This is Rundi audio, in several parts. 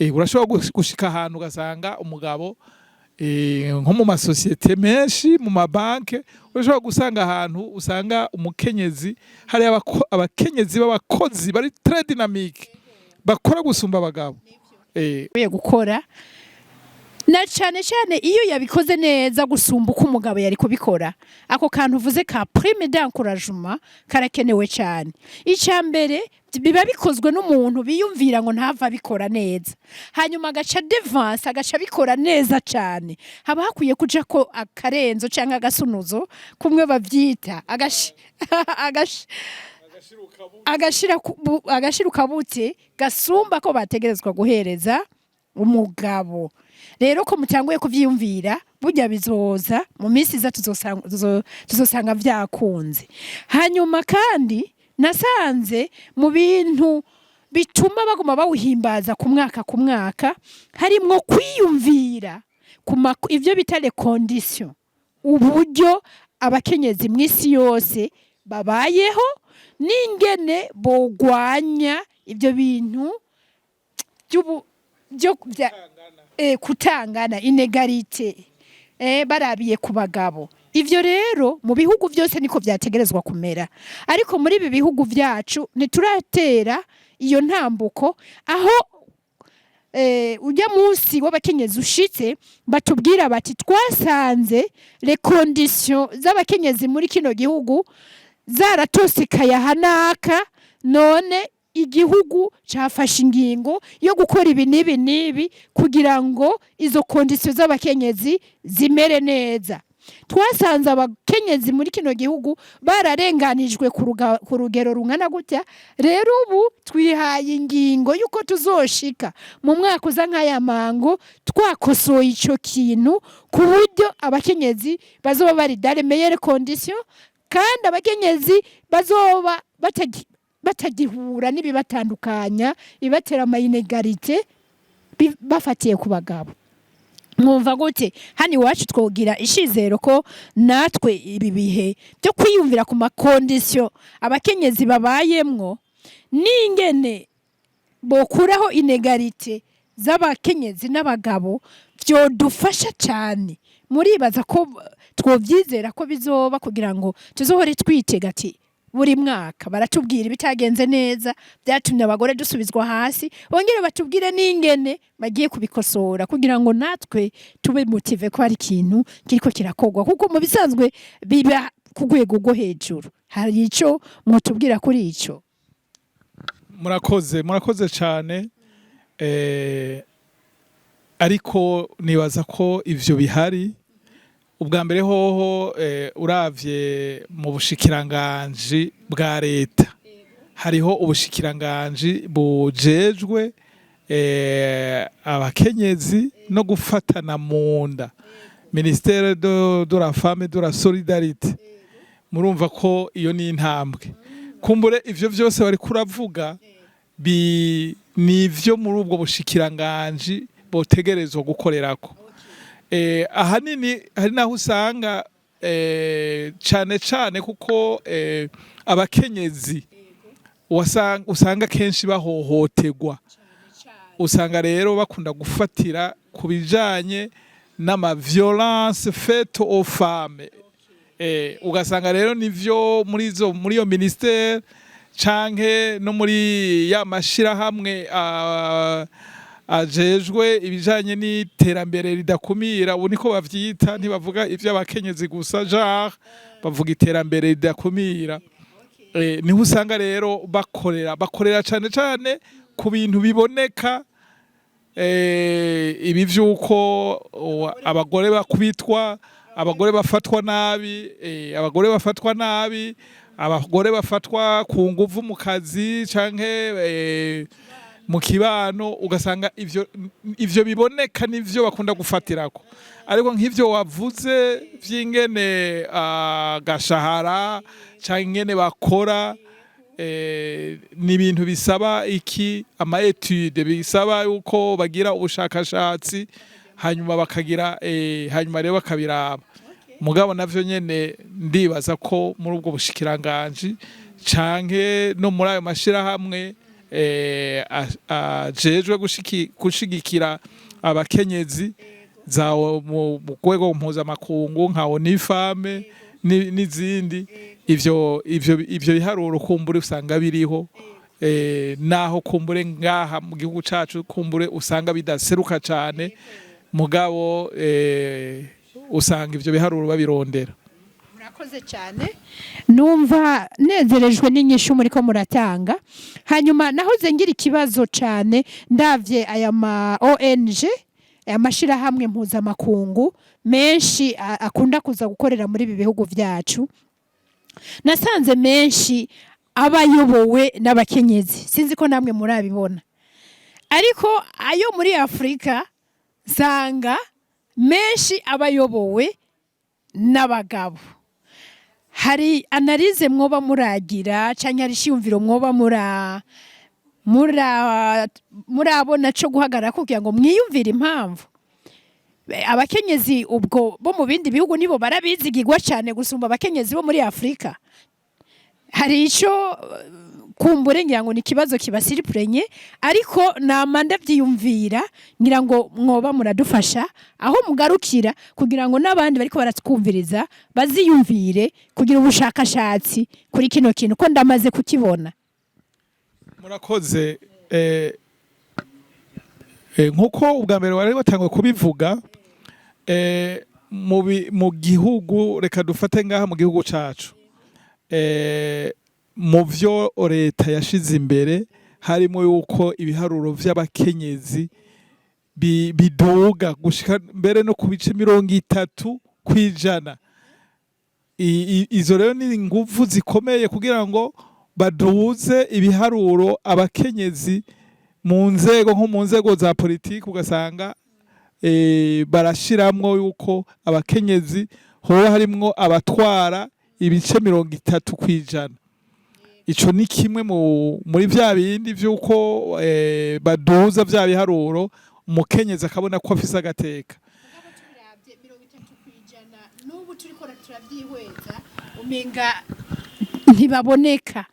Urashobora gushika ahantu ugasanga umugabo, nko mu masosiyete menshi, mu mabanke, urashobora gusanga ahantu usanga umukenyezi, hari abakenyezi b'abakozi bari très dynamique, bakora gusumba abagabo. Uye gukora na cane cane iyo yabikoze neza gusumba uko umugabo yari kubikora. Ako kantu uvuze ka prime d'encouragement karakenewe cyane. Icya mbere, biba bikozwe n'umuntu biyumvira ngo ntava abikora neza, hanyuma agaca devance, agaca abikora neza cyane. Haba hakwiye kuja ko akarenzo cyangwa agasunuzo kumwe bavyita agashira ukabutse gasumba ko bategerezwa guhereza umugabo. Rero ko mutanguye kuvyiyumvira, burya bizoza mu minsi iza, tuzosanga vyakunze. Hanyuma kandi nasanze mu bintu bituma baguma bawuhimbaza ku mwaka ku mwaka harimwo kwiyumvira ku ivyo bita les conditions, uburyo abakenyezi mw'isi yose babayeho n'ingene bogwanya ibyo bintu byo kutangana, inégalité, barabiye ku bagabo. Ivyo rero mu bihugu byose niko vyategerezwa kumera, ariko muri ibi bihugu vyacu ntituratera iyo ntambuko aho ujya munsi w'abakenyezi ushitse batubwira bati: "Twasanze les conditions z'abakenyezi muri kino gihugu zaratosekaye aha n'aka, none igihugu cafashe ingingo yo gukora ibi n'ibi n'ibi kugira ngo izo conditions z'abakenyezi zimere neza. Twasanze abakenyezi muri kino gihugu bararenganijwe ku rugero rungana gutya. Rero ubu twihaye ingingo y'uko tuzoshika mu mwaka uza nk'aya mango twakosoye ico kintu, ku buryo abakenyezi bazoba bari dans les meilleures conditions, kandi abakenyezi bazoba batagihura n'ibibatandukanya, ibibatera ama inégalités bafatiye ku bagabo." Mwumva gute? Hano iwacu twogira ishizero ko natwe ibi bihe byo kwiyumvira ku ma conditions abakenyezi babayemwo n'ingene bokuraho inégalité z'abakenyezi n'abagabo vyodufasha cyane? Muribaza ko twovyizera ko bizoba, kugira ngo tuzohore twitega ati buri mwaka baratubwira ibitagenze neza byatumye abagore dusubizwa hasi, bongere batubwire n'ingene bagiye kubikosora, kugira ngo natwe tube motivés ko hari ikintu kiriko kirakorwa, kuko mu bisanzwe biba ku rwego rwo hejuru? Hari ico mwotubwira kuri ico? Murakoze, murakoze cyane. Ariko nibaza ko ivyo bihari. Ubwa mbere hoho, uravye mu bushikiranganji bwa leta, hariho ubushikiranganji bujejwe abakenyezi no gufatana mu nda, ministère de la femme, de la solidarité. Murumva ko iyo ni intambwe. Kumbure ivyo vyose bari kuravuga ni ivyo muri ubwo bushikiranganji botegerezwa gukorerako. Ahanini hari naho usanga cane cane kuko abakenyezi usanga kenshi bahohoterwa, usanga rero bakunda gufatira ku bijanye n'ama violence faite aux femmes. Ugasanga rero nivyo muri iyo ministère canke no muri ya mashirahamwe ajejwe ibijanye n'iterambere ridakumira, ubu niko bavyita, ntibavuga ivy'abakenyezi gusa, genre bavuga iterambere ridakumira. Niho usanga rero bakorera cane cane ku bintu biboneka, ibi vy'uko abagore bakubitwa, abagore bafatwa nabi, abagore bafatwa nabi, abagore bafatwa ku nguvu mu kazi canke mu kibano. Ugasanga ivyo biboneka nivyo bakunda gufatirako. Ariko nk'ivyo wavuze vy'ingene gashahara canke ingene bakora, ni ibintu bisaba iki, ama études, bisaba yuko bagira ubushakashatsi, hanyuma bakagira, hanyuma rero bakabiraba. Mugabo navyo nyene ndibaza ko muri ubwo bushikiranganji canke no muri ayo mashirahamwe. ajejwe gushigikira abakenyezi za mu rwego mpuzamakungu nka ONU Femmes n'izindi. Ivyo biharuro kumbure usanga biriho, naho kumbure ngaha mu gihugu cacu kumbure usanga bidaseruka cane, mugabo usanga ivyo biharuro babirondera. Murakoze cyane, numva nezerejwe n'inyishu muriko muratanga. Hanyuma nahoze ngira ikibazo cyane ndavye aya ma ONG, aya mashirahamwe mpuzamakungu menshi akunda kuza gukorera muri ibi bihugu vyacu. Nasanze menshi aba ayobowe n'abakenyezi, sinzi ko namwe murabibona, ariko ayo muri Afurika nsanga menshi aba ayobowe n'abagabo. Hari analyse mwoba muragira canke hari ishiyumviro mwoba murabona co guhagarara kugira ngo mwiyumvire impamvu abakenyezi ubwo bo mu bindi bihugu nibo barabizigirwa cyane gusumba abakenyezi bo muri Afurika? Hari ico kumbure ngira ngo ni ikibazo kibasiripurenye, ariko nama ndavyiyumvira, ngira ngo mwoba muradufasha aho mugarukira kugira ngo n'abandi bariko baratwumviriza baziyumvire kugira ubushakashatsi kuri kino kintu, ko ndamaze kukibona. Murakoze. Nkuko ubwa mbere wari watanguye kubivuga, mu gihugu, reka dufate ngaha mu gihugu cacu, mu vyo leta yashize imbere harimo yuko ibiharuro vy'abakenyezi biduga gushika mbere no ku bice 30%. Izo rero ni inguvu zikomeye kugira ngo baduze ibiharuro abakenyezi mu nzego, nko mu nzego za politiki, ugasanga barashiramwo yuko abakenyezi hoba harimwo abatwara ibice 30%. Ico ni kimwe muri vya bindi vy'uko baduza vya biharuro, umukenyezi akabona ko afise agateka. N'ubu turiko turavyihweza, umenga ntibaboneka,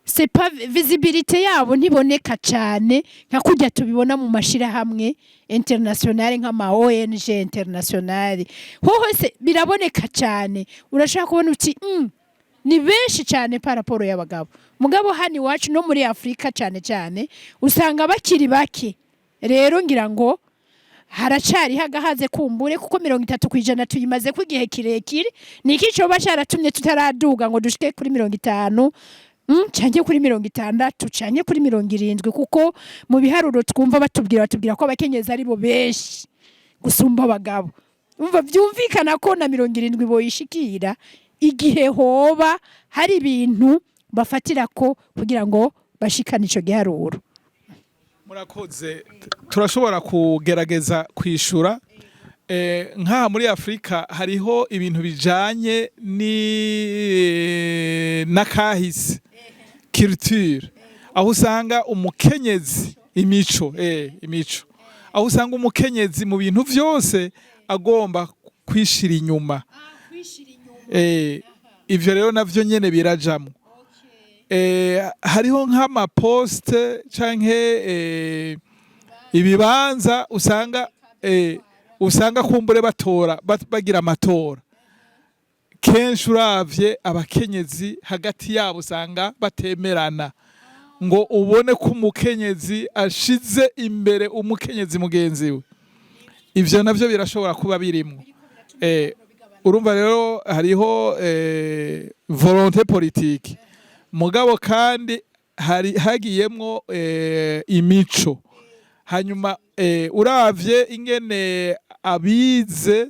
c'est pas visibilité yabo ntiboneka cyane nka kurya tubibona mu mashirahamwe international, nk'ama ONG international. Ho hose biraboneka cyane, urashaka kubona uti ni benshi cyane par rapport y'abagabo. Mugabo hano iwacu no muri Afurika cyane cyane usanga bakiri bake. Rero ngira ngo haracariho agahaze kumbure, kuko 30% tuyimaze ko igihe kirekire. Ni iki coba caratumye tutaraduga ngo dushike kuri 50, canke kuri 60, canke kuri 70? Kuko mu biharuro twumva batubwira ko abakenyezi ari bo benshi gusumba abagabo. Umva, vyumvikana ko na 70 boyishikira igihe hoba hari ibintu bafatira ko kugira ngo bashikane ico giharuro. Murakoze. Turashobora kugerageza kwishura. Nk'aha muri Afurika hariho ibintu bijanye ni n'akahise, culture, aho usanga umukenyezi, imico, aho usanga umukenyezi mu bintu vyose agomba kwishira inyuma. Ivyo rero navyo nyene birajamwo. Hariho nk'amaposte canke ibibanza usanga kumbure batora, bagira amatora kenshi. Uravye abakenyezi hagati yabo usanga batemerana, ngo ubone ko umukenyezi ashize imbere umukenyezi mugenzi we. Ivyo navyo birashobora kuba birimwo. Urumva rero hariho volonté politique, mugabo kandi hari hagiyemwo imico. Hanyuma uravye ingene abize,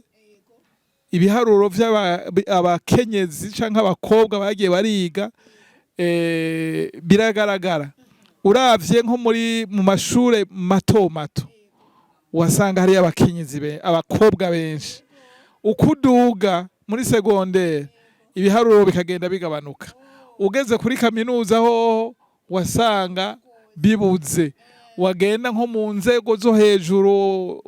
ibiharuro vy'abakenyezi canke abakobwa bagiye bariga, biragaragara. Uravye nko mu mashure mato mato, wasanga hariyo abakenyezi abakobwa benshi. Uko uduga muri segondere, ibiharuro bikagenda bigabanuka. Ugeze kuri kaminuza hoho wasanga bibuze. Wagenda nko mu nzego zo hejuru,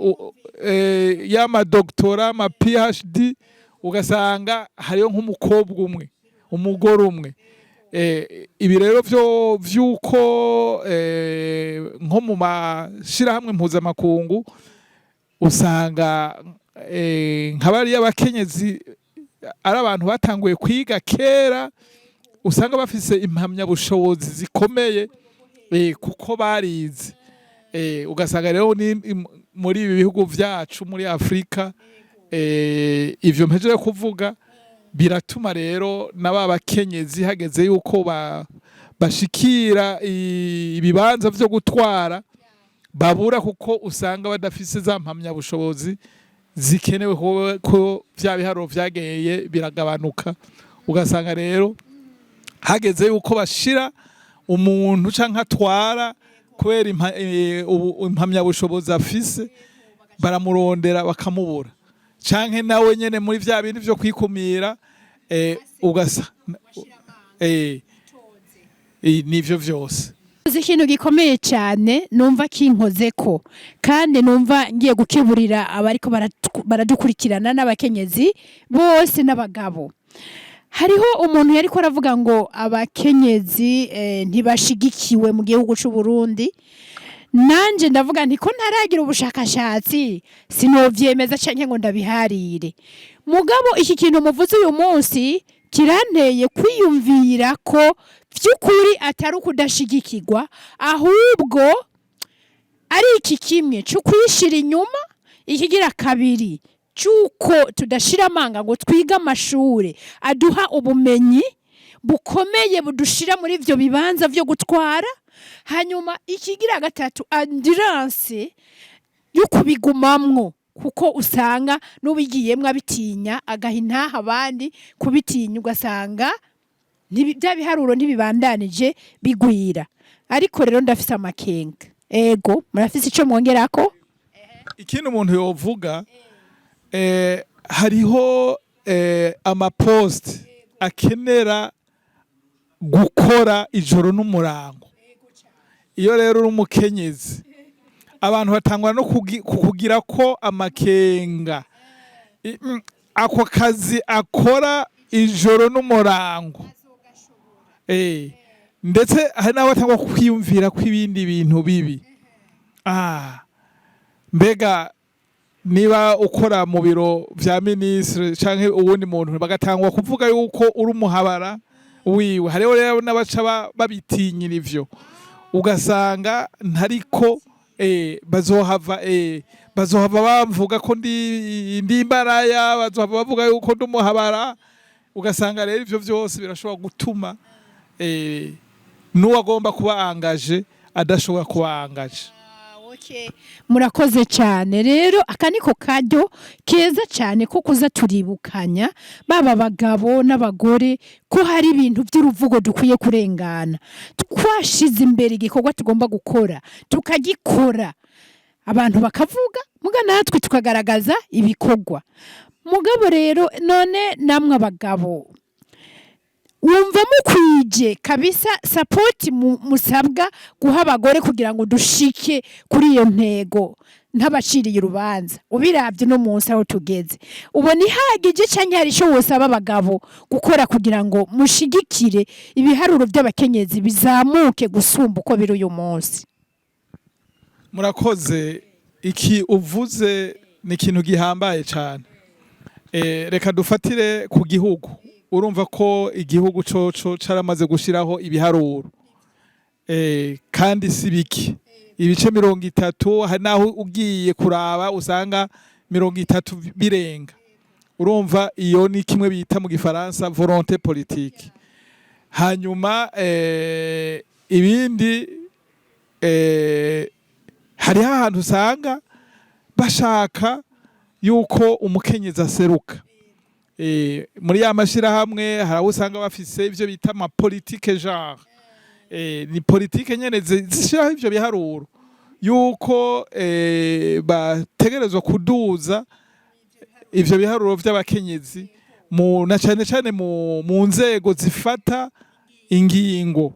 y'amadoktora, ama PhD, ugasanga hariyo nk'umukobwa umwe, umugore umwe. Ibi rero vyo vyuko nko mu mashirahamwe mpuzamakungu usanga nka bariya bakenyezi ari abantu batanguye kwiga kera, usanga bafise impamyabushobozi zikomeye kuko barize. Ugasanga rero ni muri ibi bihugu vyacu muri Afrika, ivyo mpejeje kuvuga biratuma rero na ba bakenyezi hageze yuko bashikira ibibanza vyo gutwara babura, kuko usanga badafise za mpamyabushobozi zikenewe, ko vya biharuro vyagiye biragabanuka. Ugasanga rero hageze yuko bashira umuntu canke atwara kubera impamyabushobozi afise, baramurondera bakamubura, canke nawe nyene muri vya bindi vyo kwikumira, ugasa nivyo vyose. Uzi ikintu gikomeye cyane numva kinkoze ko kandi numva ngiye gukeburira abariko baradukurikirana n'abakenyezi bose n'abagabo. Hariho umuntu yariko aravuga ngo abakenyezi ntibashigikiwe mu gihugu c'u Burundi. Nanje ndavuga nti ko ntaragira ubushakashatsi, sinovyemeza canke ngo ndabiharire. Mugabo iki kintu muvuze uyu munsi kiranteye kwiyumvira ko vy'ukuri atari ukudashigikirwa, ahubwo ari iki kimwe cyo kwishira inyuma, ikigira kabiri cy'uko tudashira amanga ngo twige amashure aduha ubumenyi bukomeye budushira muri ivyo bibanza vyo gutwara, hanyuma ikigira gatatu endurance yo kubigumamwo, kuko usanga n'ubigiyemwo abitinya, agaha intaha abandi kubitinya, ugasanga bya biharuro ntibibandanije bigwira. Ariko rero ndafise amakenga. Ego, murafise ico mwongerako? Ikindi umuntu yovuga, hariho amapostes akenera gukora ijoro n'umurango. Iyo rero uri umukenyezi, abantu batangwa no kukugira ko amakenga. Ako kazi akora ijoro n'umurango, ndetse hari n'abo batangwa kwiyumvira ko ibindi bintu bibi. Mbega niba ukora mu biro vya minisitiri canke uwundi muntu, bagatangwa kuvuga yuko uri umuhabara wiwe. Hariho rero n'abaca babitinyira ivyo, ugasanga ntariko bazohava bavuga ko ndi imbaraya, bazohava bavuga yuko ndi umuhabara. Ugasanga rero ivyo vyose birashobora gutuma n'uwagomba kuba engagé adashobora kuba engagé. Okay. Murakoze cyane. Rero aka niko karyo keza cyane ko kuza turibukanya baba abagabo n'abagore ko hari ibintu by'uruvugo dukwiye kurengana, twashize imbere igikorwa tugomba gukora tukagikora, abantu bakavuga, muga natwe tukagaragaza ibikorwa. Mugabo rero none namwe abagabo, wumva mukwije kabisa support musabwa guha abagore kugira ngo dushike kuri iyo ntego? Ntabaciriye urubanza, ubiravye no munsi aho tugeze, ubona ihagije canke hari ico wosaba abagabo gukora kugira ngo mushigikire ibiharuro by'abakenyezi bizamuke gusumba uko biri uyu munsi? Murakoze. Iki uvuze ni ikintu gihambaye cyane. Reka dufatire ku gihugu. Urumva ko igihugu coco caramaze gushiraho ibiharuro, kandi si biki, ibice 30. Hari naho ugiye kuraba usanga 30 birenga. Urumva iyo ni kimwe bita mu gifaransa volonté politique. Hanyuma ibindi, hariho ahantu usanga bashaka yuko umukenyezi aseruka. Muri ya mashirahamwe hari aho usanga bafise ivyo bita ama politique genre. Ni politike nyene zishiraho ivyo biharuro yuko bategerezwa kuduza ivyo biharuro vy'abakenyezi mu na cane cane mu nzego zifata ingingo.